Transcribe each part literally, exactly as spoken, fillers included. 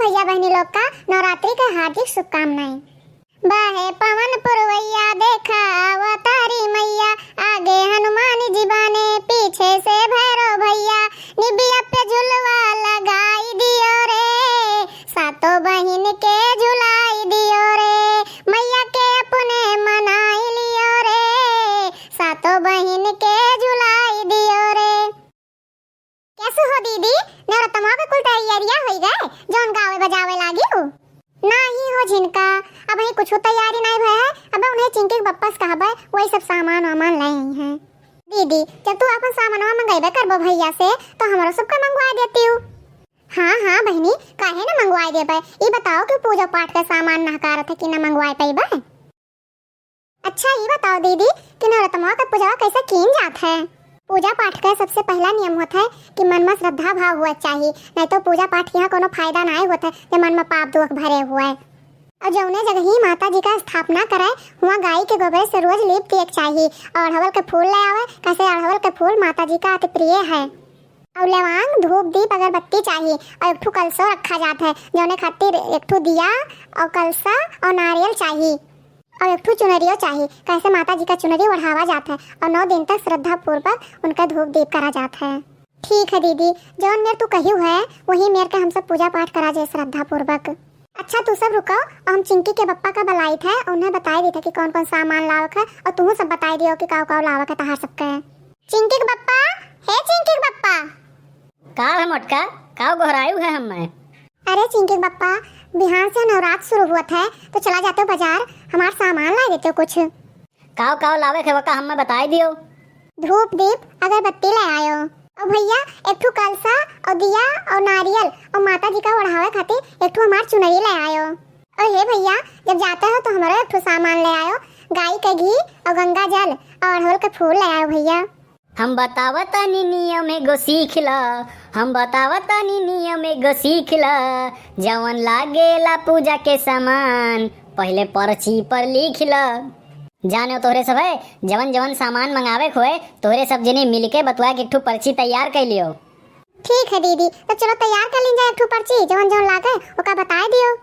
भैया बहिनी लोग का नवरात्रि के हार्दिक शुभकामनाएं। बहे पवन पुरवैया, देखा अवतारी मैया, आगे हनुमान जी बाने, पीछे से भैरव भैया, निबिया पे झुलवा लगाई दियो रे, सातों बहिन के झुलाई दियो रे, मैया के अपने मनाई लियो रे, सातों बहिन के झुलाई दियो रे। कैसे हो दीदी, नवरतमा के कुल तैयारियां होई गए, जौन गावे बजावे लागी हो? नाही हो झिनका, अबहीं कुछ तैयारी नाही भय है, अब उन्हें चिंकी के बप्पा से कहबे, वही सब सामान वामान ले आई हैं। दीदी, जब तू अपन सामानवा मंगेबे करबो भैया से, तो हमरो सबका मंगवा देती हूँ। हाँ, हाँ बहिनी, काहे न मंगवाए देबे। ई बताओ कि पूजा पाठ के सामान नहकारत है कि न मंगवाए पइबे? अच्छा, ई बताओ दीदी कि नवरतमा के पूजवा कैसे कीन जात है? पूजा पाठ के सबसे पहला नियम होत है कि मन में श्रद्धा भाव हुआ चाहिए, नहीं तो पूजा पाठ के यहाँ कोनो फायदा नाहीं होत है, जब मन में पाप दुख भरे हुआ है। और जौने जगह ही माता जी का स्थापना करे, हुआ गाय के गोबर से रोज लीप दिए के चाहिए और अड़हुल के फूल ले आवे, कैसे अड़हुल के फूल माता जी का अति प्रिय है। और लवांग, धूप, दीप, अगरबत्ती चाही और एक ठो कलशो रखा जात है, जौने खातिर एक ठो दिया और कलशा और नारियल चाही और एक ठो चुनरियो चाही, कैसे माता जी का चुनरी ओढ़ावा जात है और नौ दिन तक श्रद्धा पूर्वक उनका धूप दीप करा जात है। ठीक है दीदी, जौन मेर तू कहियो है, वही मेर के हम सब पूजा पाठ करा जाए श्रद्धा पूर्वक। अच्छा, तू सब रुको, और हम चिंकी के बप्पा का बुलाइत है, उन्हें बताई देत है कि कौन कौन सामान लावक है, और तुहू सब बताई दियो कि काव काव लावक है तहार सबके। चिंकी के बप्पा, हे चिंकी के बप्पा। का है मोटका, का गोहरायु है हमें? अरे चिंकी के बप्पा, बिहान से नवरात शुरू हुआ है, तो चला जाते हो बाजार, हमार सामान ला देते हो कुछ। काव काव लावे के वका हमें बताई दियो। धूप दीप अगरबत्ती ले आयो। और भैया, एक ठो कलसा और दिया और नारियल और माता जी का ओढ़ावे खातिर एक ठो हमार चुनरी ले आयो। और हे भैया, जब जाते हो तो हमारा एक ठो सामान ले आयो, गाय के घी और गंगा जल और अड़हुल के फूल ले आयो भैया। हम बतावतानी नियम एगो सीख ल, हम बतावतानी नियम एगो सीख ल, जवन लागेला पूजा के सामान पहिले पर्ची पर लिख ल। जाने तोहरे सब है, जवन जवन सामान मंगावे के होए, तोहरे सब जने मिलके बतुआ के एक ठो पर्ची तैयार कर लियो। ठीक है दीदी, तो चलो तैयार कर लीन जाए एक ठो पर्ची, जवन जवन लागे ओका बताए दियो।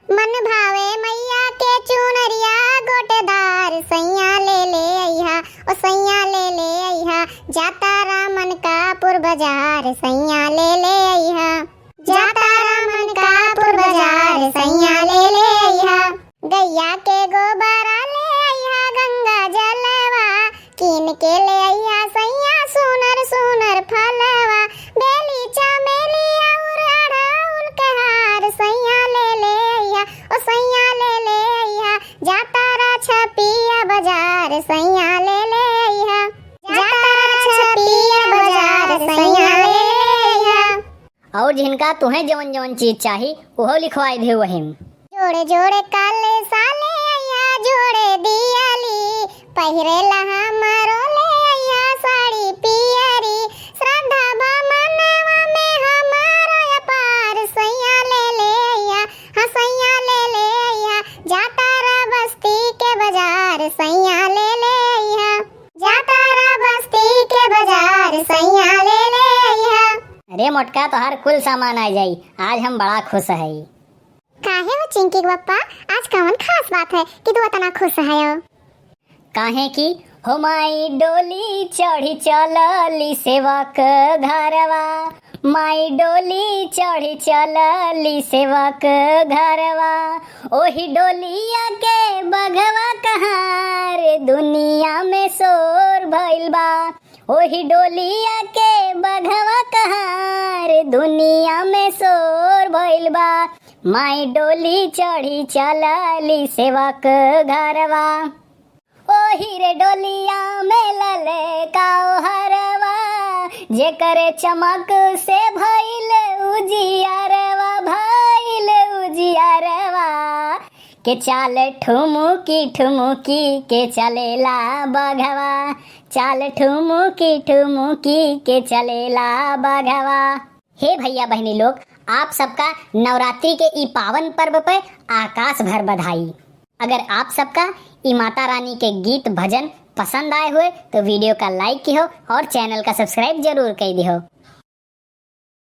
मन भावे मैया के चुनरिया गोटेदार, सैया ले ले अइहा, ओ सैया ले ले अइहा, जाता रामन कापुर बाजार, सैया ले ले अइहा, जाता रामन कापुर बाजार, सैया ले ले अइहा। गैया के गोबरा ले अइहा, गंगा जलवा कीन के ले अइहा सैया, सुनर सुनर फलवा, बेली चमेली और अड़हुल के हार सैया ले ले अइहा, ओ सैया ले ले अइहा, जाता रा छपिया बाजार सैया ले ले अइहा, जाता रा छपिया बाजार सैया ले ले अइहा। और जिनका तुहें जवन जवन चीज चाही, उहो लिखवाई दे वहिन। जोड़े जोड़े काले साले अइहा, जोड़े दियाली, पहिरे ला हमरो ले अइहा साड़ी पियरी, श्रद्धा बा मनवा में हमारा अपार, सैया ले ले अइहा, हाँ सैया ले ले अइहा, जाता रा बस्ती के बाजार, सैया ले ले अइहा, जाता रा बस्ती के बाजार, सैया ले ले अइहा। अरे मोटका, तोहार कुल सामान आ जाई, आज हम बड़ा खुश हई। काहे हो चिंकी के बप्पा, आज कवन खास बात है कि तू इतना खुश है हो? काहे कि हो माई डोली चढ़ी चलली सेवक घरवा, माई डोली चढ़ी चलली सेवक घरवा, ओही डोलिया के बघवा कहार दुनिया में शोर भइल बा। ओही डोलिया के बघवा कहार दुनिया में शोर भइल बा। माई डोली चढ़ी चलली सेवक घरवा। ओही रे डोलिया में ललका ओ हरवा, जेकरे चमक से भइल उजियरवा, भइल उजियरवा। के चाल ठुमुकी ठुमुकी के चलेला बघवा, चाल ठुमुकी ठुमुकी के चलेला बघवा। हे भैया बहिनी लोग, आप सबका नवरात्रि के ई पावन पर्व पे आकाश भर बधाई। अगर आप सबका ई माता रानी के गीत भजन पसंद आए हुए तो video का like किहो और channel का subscribe जरूर कर दिहो।